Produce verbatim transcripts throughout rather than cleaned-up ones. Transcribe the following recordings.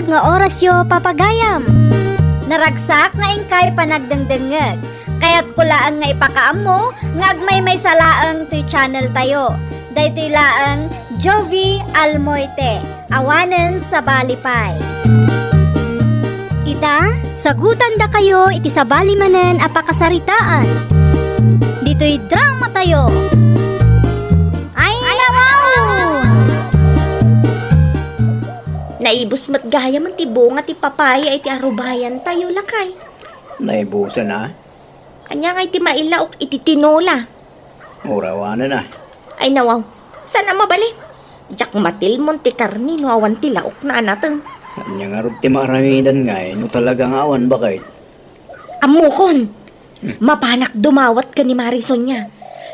nga orasyo, papagayam. Naragsak nga inkay panagdengdengngeg. Kayatko laeng nga ipakaammo nga agmaymaysa laeng toy channel tayo. Daytoy laeng Jovie Almoite, awanen sabali pay. Ita, sagutandakayo iti sabali manen a pakasaritaan. Ditoy drama tayo. Ay, nawaw! Naibus met gayam ti bunga ti papaya iti arubayan tayo, lakay. Naibusan a? Ania ngay ti mailaok iti tinola? Urawanen a. Ay, nawaw. Saan a mabalin? Diak matilmon ti karne no awan ti laokna a nateng. Ania ngarud ti maaramidan ngay no talaga nga awan, baket? Ammokon. Hmm. Mapanak dumawat ken ni Mari Sonia.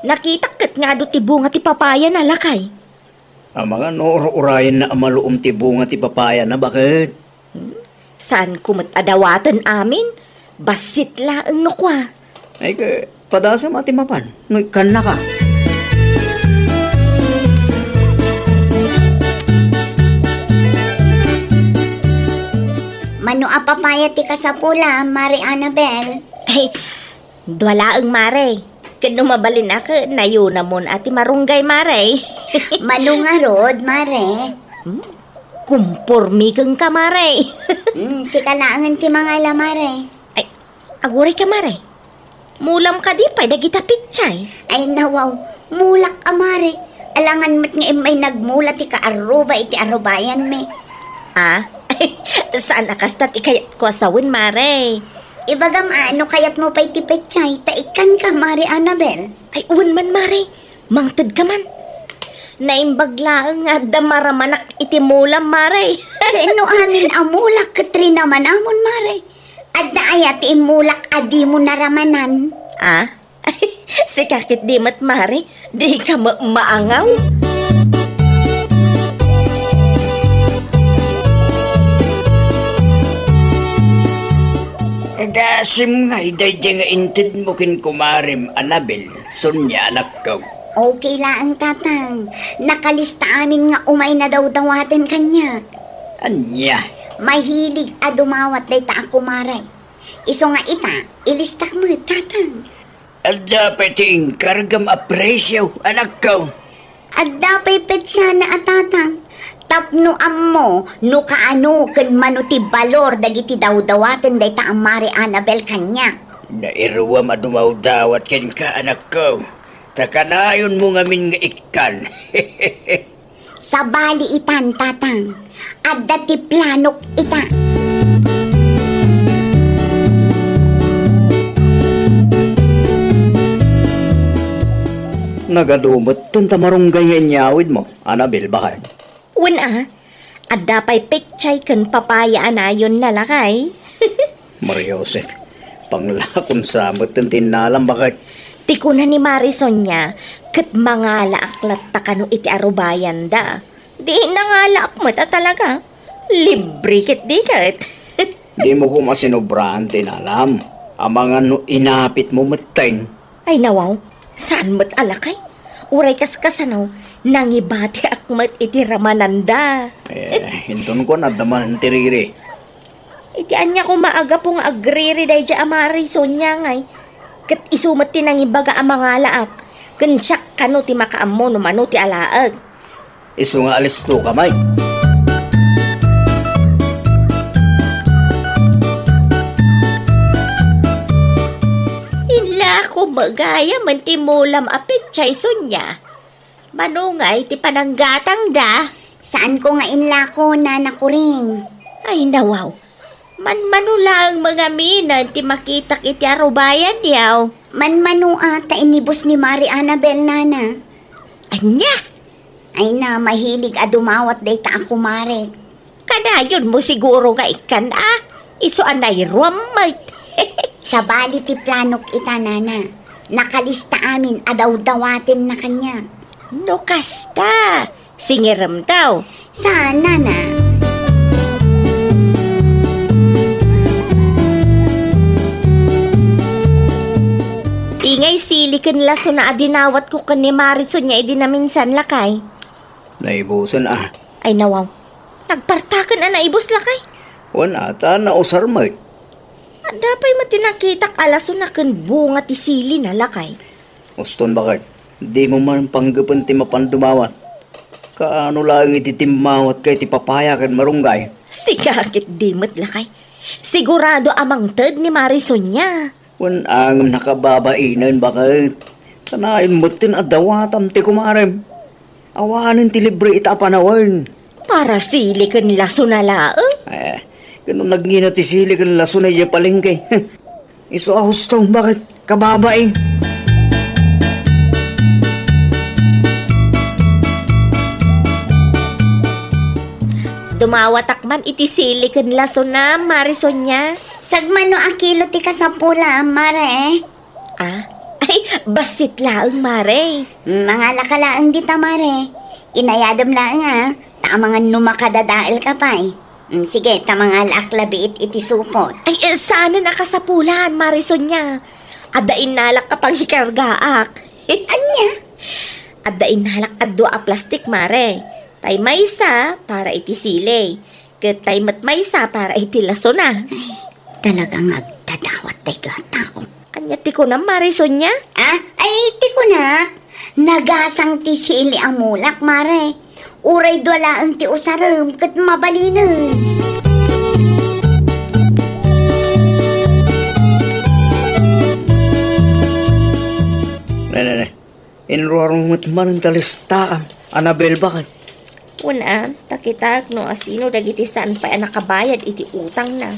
Nakitak ket nga adu ti bunga ti papayana, lakay. Amangan no ur-urayenna a maluom ti bunga ti papayana, baket? Hmm? Saanko met a dawaten amin? Bassit laeng no kua. Ay, ke, padasem a ti mapan, no ikkannaka. Mano a papaya ti kasapulam, Mari Annabel? Ay, dua laeng, Mare. Ket no mabalin a, nayunamon a ti marunggay, Mare. Mano ngarud, Mare? Hmm? Kumpormi kenka, Mare. Hmm, sika laengen ti mangala, Mare. Ay, aguray ka, Mare. Mulam kadi pay dagita pitsay? Ay, nawaw. Mulak a, Mare. Alangan met nga immay nagmula ti kaarruba iti arubayanmi. Ah? Saan a kasta ti kayatko a sawen, Mare. Ibagam a, no kayatmo pay ti pitsay, ta ikkanka, Mare Annabel. Ay, wen man, Mare. Mangtedka man. Naimbag laeng nga adda maramanak iti mulam, Mare. Ken no amin a mulak ket rinamanamon, Mare. Adda aya ti immulak a dimo naramanan? Ah? Sika ket di met, Mare. Dika ma-, maangaw. Adasem ngay daydiay nga intedmo ken kumarem, Annabel, Sonia, anakko. Okay laeng, Tatang. Nakalista amin nga umay nadawdawaten kaniak. Ania? Mahilig a dumawat dayta a kumare. Isu nga ita, ilistak met, Tatang. Adda pay ti inkargam a presio, anakko? Adda pay petsana a, Tatang. Tapno ammo no kaano ken mano ti balor dagiti dawdawaten dayta a Mari Annabel kaniak. Nairuam a dumawdawat kenka, anakko. Ta kanayonmo ngamin nga ikkan. Sabali itan, Tatang. Adda ti planok ita. Nagadu metten ta marunggay nga inyawidmo, Annabel, baket? Wen a, adda pay petsay ken papaya a nayonna, lakay. Maria Josep, panglakon sa met ti innalam, baket? Ti kuna ni Mari Sonia, ket mangalaak latta kano iti arubayanda. Di nangalaak met a talaga. Libre ket di ket. Dimo koma sinobraan ti inalam. Amangan no inapitmo metten. Ay, nawaw, saan met a lakay? Uray kaskasano, nangibatiak met iti ramananda. Eh, inton kuan, adda man ti riri. Iti ania koma a gapu nga agriri daydiay a Mari Sonia ngay? Ket isu met ti nangibaga a mangalaak, ken siak kano ti makaammo no mano ti alaek. Isu nga alisto ka, May. Inlako met gayam ti mulam a petsay, Sonia. Mano ngay ti pananggatangda? Saanko nga inlako, Nana Kuring. Ay, nawaw. Manmano laeng mangamin ti makitak iti arubayan, yaw. Manmano a ta inibus ni Mari Annabel, Nana. Ania? Ay na, mahilig a dumawat dayta a kumare. Kanayonmo siguro nga ikkan a, isu a nairuam met. Sabali ti planok ita, Nana. Nakalista amin a dawdawatenna kaniak. No kasta, singirem taw. Saan, Nana? Ingay sili ken lasona a dinawatko ken ni Mari Sonia idi naminsan, lakay. Naibusen a. Ay, nawaw. Nagpartaken a naibus, lakay. Wen, a, ta nausar met. Adda pay met ti nakitak a lasona ken bunga ti silina, lakay. Uston, baket, dimo man panggepen ti mapan dumawat. Kaano laeng iti timmawat ken ti papaya ken marunggay? Sika ket di met, lakay. Sigurado a mangted ni Mari Sonia. Wen, ngem nakababainen, baket. Kanayon metten a dawatam ti kumarem. Awanen ti libre ita a panawen. Para sili ken lasona laeng? Eh, ken no nagngina ti sili ken lasona idiay palengke. Isu a husto, baket, kababain. Dumawatak man iti sili ken lasona, Mari Sonia. Sagmano a kilo ti kasapulam, Mare. Ah? Ay, bassit laeng, Mare. Mangalaka laeng dita, Mare. Inayadem laeng, a, ta amangan no makadadaelka pay. Mm, sige, ta mangalaak labiit iti supot. Ay, eh, saanen a kasapulan, Mari Sonia. Adda innalak a pangikargaak. Ania? Adda innalak a dua a plastik, Mare. Tay maysa para iti sili. Ket tay met maysa para iti lasona. Ay, talaga nga agdadawat daytoy a tao. Ania ti kunam, Mari Sonia? Ah? Ay, ti kunak, nagasang ti sili a mulak, Mare. Uray dua laeng ti usarem ket mabalinen. Ne, ne, ne. Inruarmo met manen ta listaam, Anabel, baket. Wen, a, ta kitaek no asino dagiti saan pay a nakabayad iti utangna.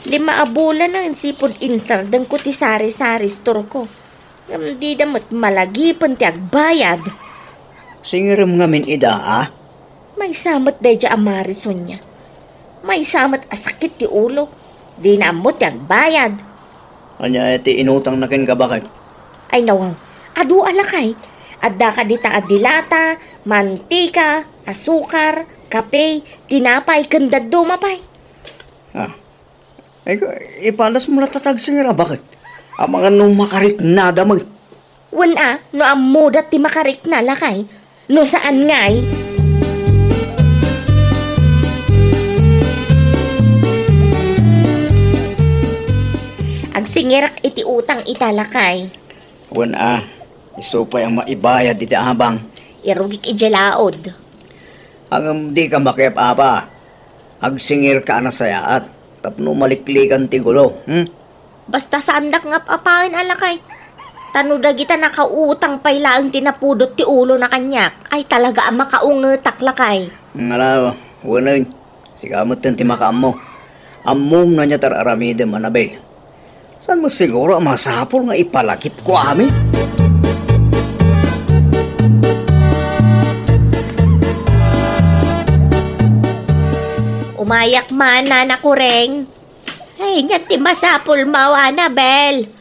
Lima a bulana insipud insardengko ti sari-sari store-ko. Ngem dida met malagipen ti agbayad. Singirem ngamin ida, a? Maysa met daydiay a Mari Sonia. Maysa met a sakit ti ulo. Dina ammo ti agbayad. Ania ti inutangna kenka, baket? Ay, nawaw. Adu a lakay. Adda kadi ta a dilata, mantika, asukar, kape, tinapay, ken dadduma pay. Ah. Ay, ka-, ipadasmo latta ta agsingir a, baket? Amangan no makariknada met. Wen, a, no ammoda ti makarikna, lakay. No saan ngay? Agsingirak iti utang ita, lakay. Wen, a, isu pay a maibayad iti abang. Irugik idiay laod. Ngem dika makiap-apa. Agsingirka a nasayaat tapno maliklikan ti gulo, hmm? Basta saandak nga ap-apaen a lakay. Ta no dagita nakautang pay laeng ti napudot ti ulona kaniak, ay talaga a makaungetak, lakay. Ngala, wen, sika metten ti makaammo. Ammom no ania ti ar-aramidem, Anabel. Saan met siguro a masapul nga ipalagipko amin? Umayak man, Nana Kureng. Ay, ania ti masapulmo, Anabel?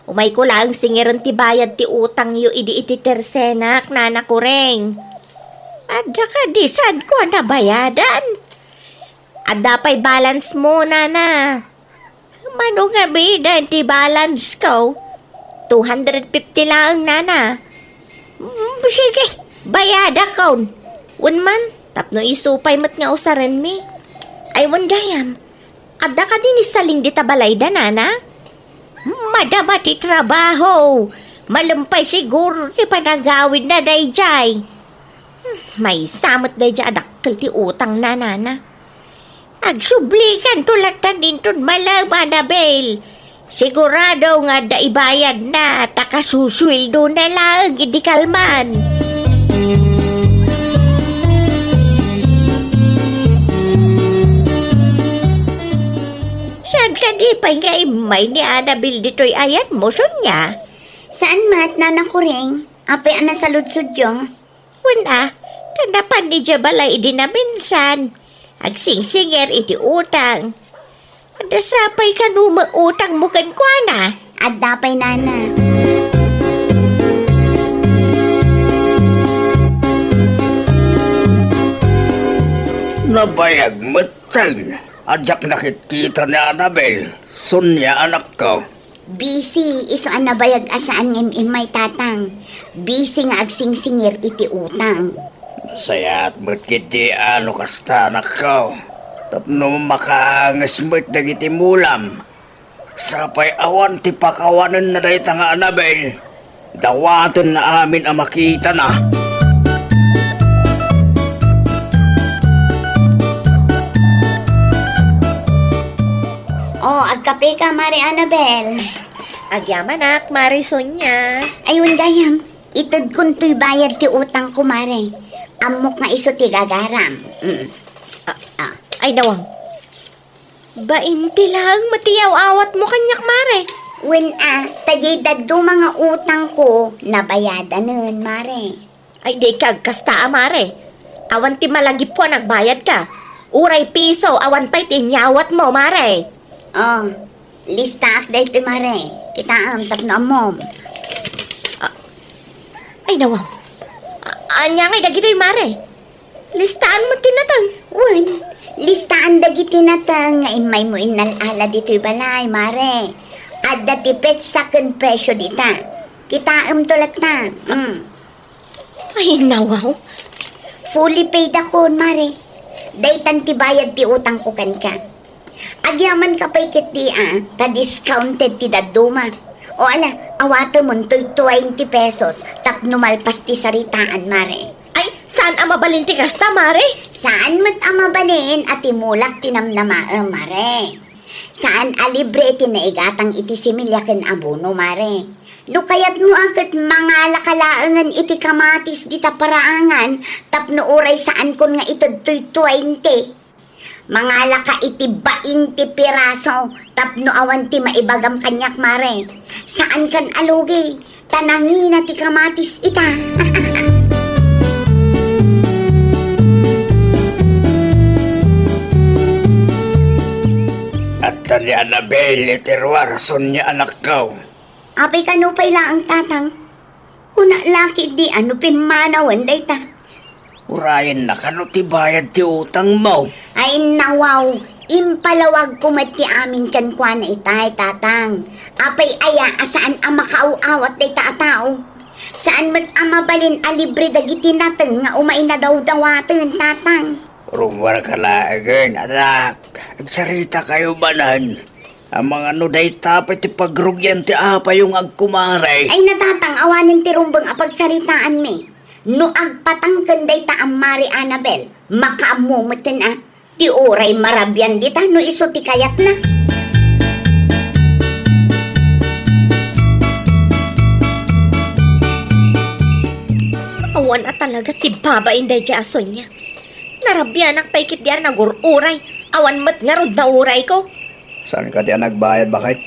Umayko laeng singiren ti bayad ti utangyo idi iti tersenak, Nana Kureng. Adda kadi saanko a nabayadan? Adda pay balance mo, Nana? Mano nga bida ti balance ko? Two hundred fifty laeng, Nana. Mm, sige, bayadakon. Wen man, tapno isu pay met nga usarenmi. Ay, wen gayam, adda kadi ni Saling dita balayda, Nana? Madama ti trabaho. Malem pay siguro ti panagawidna daydiay. Hmm, maysa met daydiay a dakkel ti utangna, Nana. Agsublikanto latta inton malem, Anabel. Sigurado nga adda ibayadna ta kasusueldona laeng idi kalman. Saan kadi pay nga immay ni Anabel ditoy ayatmo, Sonia? Saan met, Nana Kureng. Apay a nasaludsodyo? Wen a, ta napan idiay balay idi naminsan. Agsingsingir iti utang. Adda sa pay kano met utangmo kenkuana? Adda pay, Nana. Nabayag metten a diak nakitkita ni Anabel, Sonia, anakko. Busy, isu a nabayag a saan nga im-immay, Tatang. Busy nga agsingsingir iti utang. Nasayaat met ketdi a no kasta, anakko. Tapno makaanges met dagiti mulam. Sapay awan ti pakawanenna dayta nga Anabel, dawatenna amin a makitana. Oh, agkapeka, Mare Anabel. Agyamanak, Mare Sonia. Ayun gayam, itedkon toy bayad ti utangko, Mare. Ammok nga isu ti gagaram. Mm. Ah, ah. Ay, nawang. Bain ti laeng met ti yaw-awatmo kaniak, Mare. Wen a, ta diay dadduma nga utangko, nabayadanen, Mare. Ay, di ka agkasta a, Mare. Awan ti malagipko a nagbayadka. Uray piso, awan pay ti inyawatmo, Mare. Oh, listaak daytoy, Mare. Kitaem tapno ammom. Ah, ay, nawang. A-, ania ngay dagitoy, Mare? Listaan met ti nateng. Wen, listaan dagiti nateng nga immaymo innal-ala ditoy balay, Mare. Adda ti petsa ken presio dita. Kitaemto latta. Mm. Ay, nawaw. Fully paid akon, Mare. Daytan ti bayad ti utangko kenka. Agyamanka pay ketdi a, ta discounted ti dadduma. O ala, awatemon toy twenty pesos tapno malpas ti saritaan, Mare. Ay, saan a mabalin ti kasta, Mare? Saan met a mabalin a timulak ti namnamaem, Mare. Saan a libre ti naigatang iti similya ken abono, Mare. No kayatmo a ket mangalaka laengen iti kamatis dita paraangan tapno uray saankon nga ited toy twenty. Mangalaka iti bain ti piraso tapno awan ti maibagam kaniak, Mare. Saankan a lugi, ta nangina ti kamatis ita. Adda ni Anabel iti ruar, Sonia, anakko. Apay, kano pay laeng, Tatang? Kuna la ketdi a no pimmanawen dayta. Urayenna kano ti bayad ti utangmo? Ay, nawaw, impalawagko met ti amin kenkuana itay, Tatang. Apay aya a saan a makaaw-awat dayta a tao? Saan met a mabalin a libre dagiti nateng nga umay nadawdawaten, Tatang? Rummuarka laengen, anak. Agsaritakayo manen. Amangan no dayta pay ti pagrugian ti apayo nga agkumare. Ay, na, Tatang, awanen ti rumbeng a pagsaritaanmi. No agpatang ken dayta a Mare Anabel, makaammo metten a, ti uray marabian dita no isu ti kayatna. Awan a talaga ti babain daydiay a Sonia. Narabianak pay ketdi a nagur-uray. Awan met ngarud naurayko. Saan kadi a nagbayad, baket?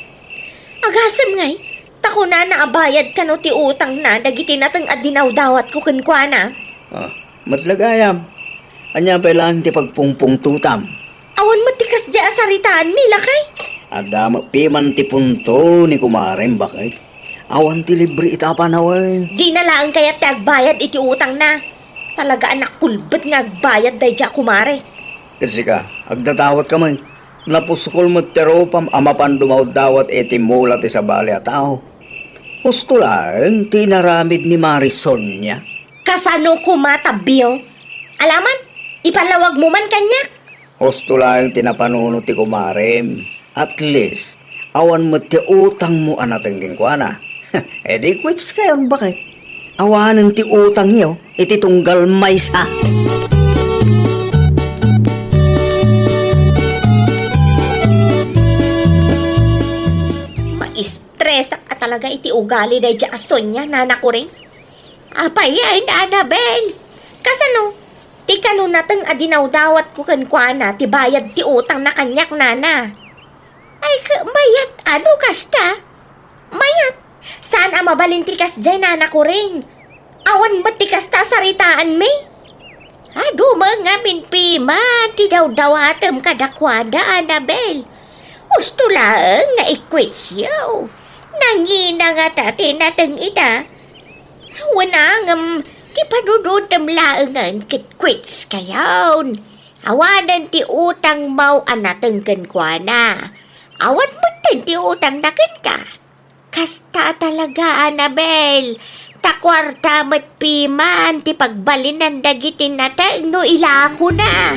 Agasem ngay, ta kunana a bayad kano ti utangna dagiti nateng a dinawdawatko kenkuana. Ah, met la gayam. Ania pay laeng ti pagpungpungtotam? Awan met ti kasdiay a saritaanmi, lakay. Adda met piman ti punto ni kumarem, baket. Awan ti libre ita a panawen. Dina laeng kayat ti agbayad iti utangna. Talaga a nakulbet nga agbayad daydiay a kumare. Ket sika, agdadawatka met. Napuskol met ti rupam a mapan dumawdawat iti mula ti sabali a tao. Husto laeng ti inaramid ni Mare Sonia. Kasano koma, Tabio? Alaman, ipalawagmo man kaniak. Husto laeng ti napanunot ti kumarem. At least, awan met ti utangmo a nateng kenkuana. E di, quits kayon, baket. Awanen ti utangyo iti tunggal maysa. Maistresak a talaga iti ugali daydiay a Sonia, Nana Kuring. Apay, Anabel? Kasano? Ti kano nateng a dinawdawatko kenkuana ti bayad ti utangna kaniak, Nana. Ay, ket mayat a no kasta? Mayat. Saan a mabalin ti kasdiay, Nana Kuring. Awan met ti kasta a saritaanmi. Adu met ngamin piman ti dawdawatem kadakuada, Anabel. Husto laeng nga i-quits yo. Nangina ngata ti nateng ita. Wen a ngem ti panunotem laengen ket quits kayon. Awanen ti utangmo a nateng kenkuana. Awan metten ti utangna kenka. Kasta a talaga, Anabel. Ta kuarta met piman ti pagbalinan dagiti nateng no ilakona.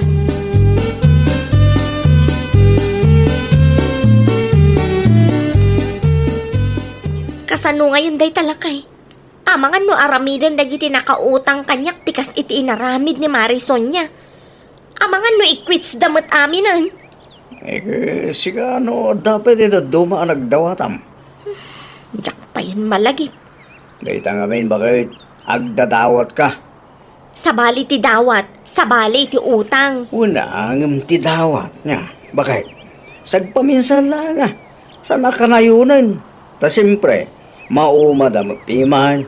Ano ngayon dayta, lakay? Amangan no aramiden dagiti nakautang kaniak ti kas iti inaramid ni Mari Sonia. Amangan no i-quits da met aminen. Eh, sika no adda pay ti dadduma a nagdawatam? Diak payen malagip. Dayta ngamin, baket, agdadawatka. Sabali ti dawat, sabali ti utang. Wen a, ngem ti dawat, nia, baket, sagpaminsan laeng a, saan a kanayonen. Ta siempre, maumada met piman.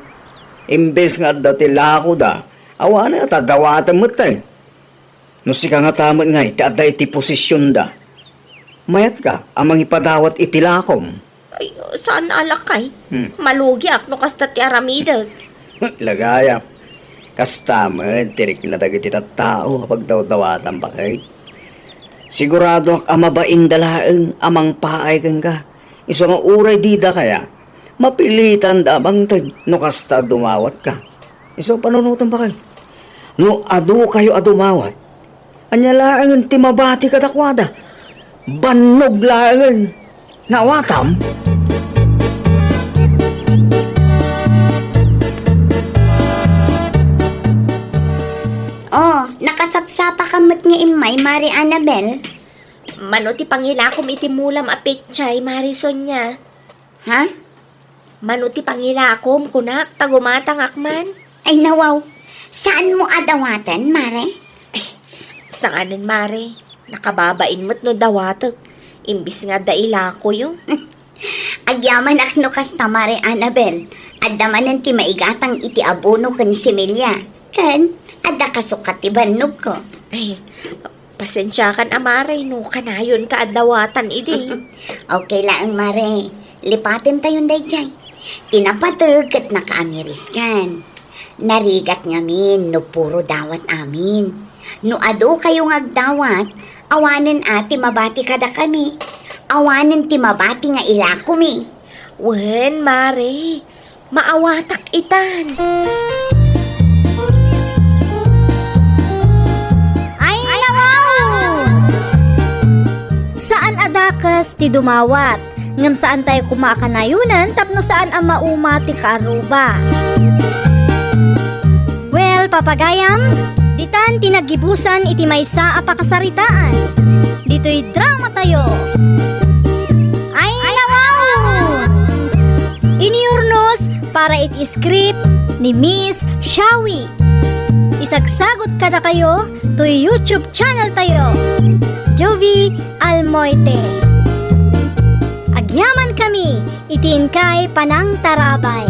Imbes nga adda ti lakoda, awanen a ta dawaten met, eh. No sika ngata met ngay ti adda iti posisionda, mayatka a mangipadawat iti lakom. Ay, saan a, lakay. Hmm. Malugiak no kasta ti aramidek. Lagayam. Kasta met ti rikna dagiti tattao a pagdawdawatan, baket. Siguradoak a mabainda laeng a mangpaay kenka. Isu nga uray dida kayat, mapilitanda a mangted no kasta a dumawatka. Isu panunotem, baket. No adu kayo a dumawat, ania laengen ti mabati kadakuada? Bannog laengen. Naawatam? Oh, nakasapsapaka met nga immay, Mari Annabel. Mano ti pangilakom iti mulam a petsay, Mari Sonia? Ha? Mano ti pangilakom, kunak, ta gumatangak man? Ay, nawaw. Saanmo a dawaten, Mare? Saanen, Mare. Nakababain met no dawatek. Imbis nga adda ilakoyo. Agyamanak no kasta, Mare Annabel. Adda manen ti maigatang iti abono ken similya. Ken, adda kasukat ti bannogko. Ay, Pasensiakan a, Mare, no kanayonka a dawatan idi. Okay laeng, Mare. Lipatentayon daydiay. Ti napateg ket nakaamiriskan. Narigat ngamin no puro dawat amin. No adu kayo nga agdawat, awanen a ti mabati kadakami. Awanen ti mabati nga ilakomi. Wen, Mare. Maawatak itan. Ay, nawaw! Saan a dakes ti dumawat, ngem saantayo koma a kanayonen tapno saan a mauma ti kaaruba. Well, papagayam, ditan ti naggibusan iti maysa a pakasaritaan. Ditoy dramatayo. Ay, nawaw! Inurnos para iti script ni Miss Shawi. Isagsagut kadakayo toy YouTube channel tayo, Jovi Almoite. Agyamankami iti inkay panangtarabay.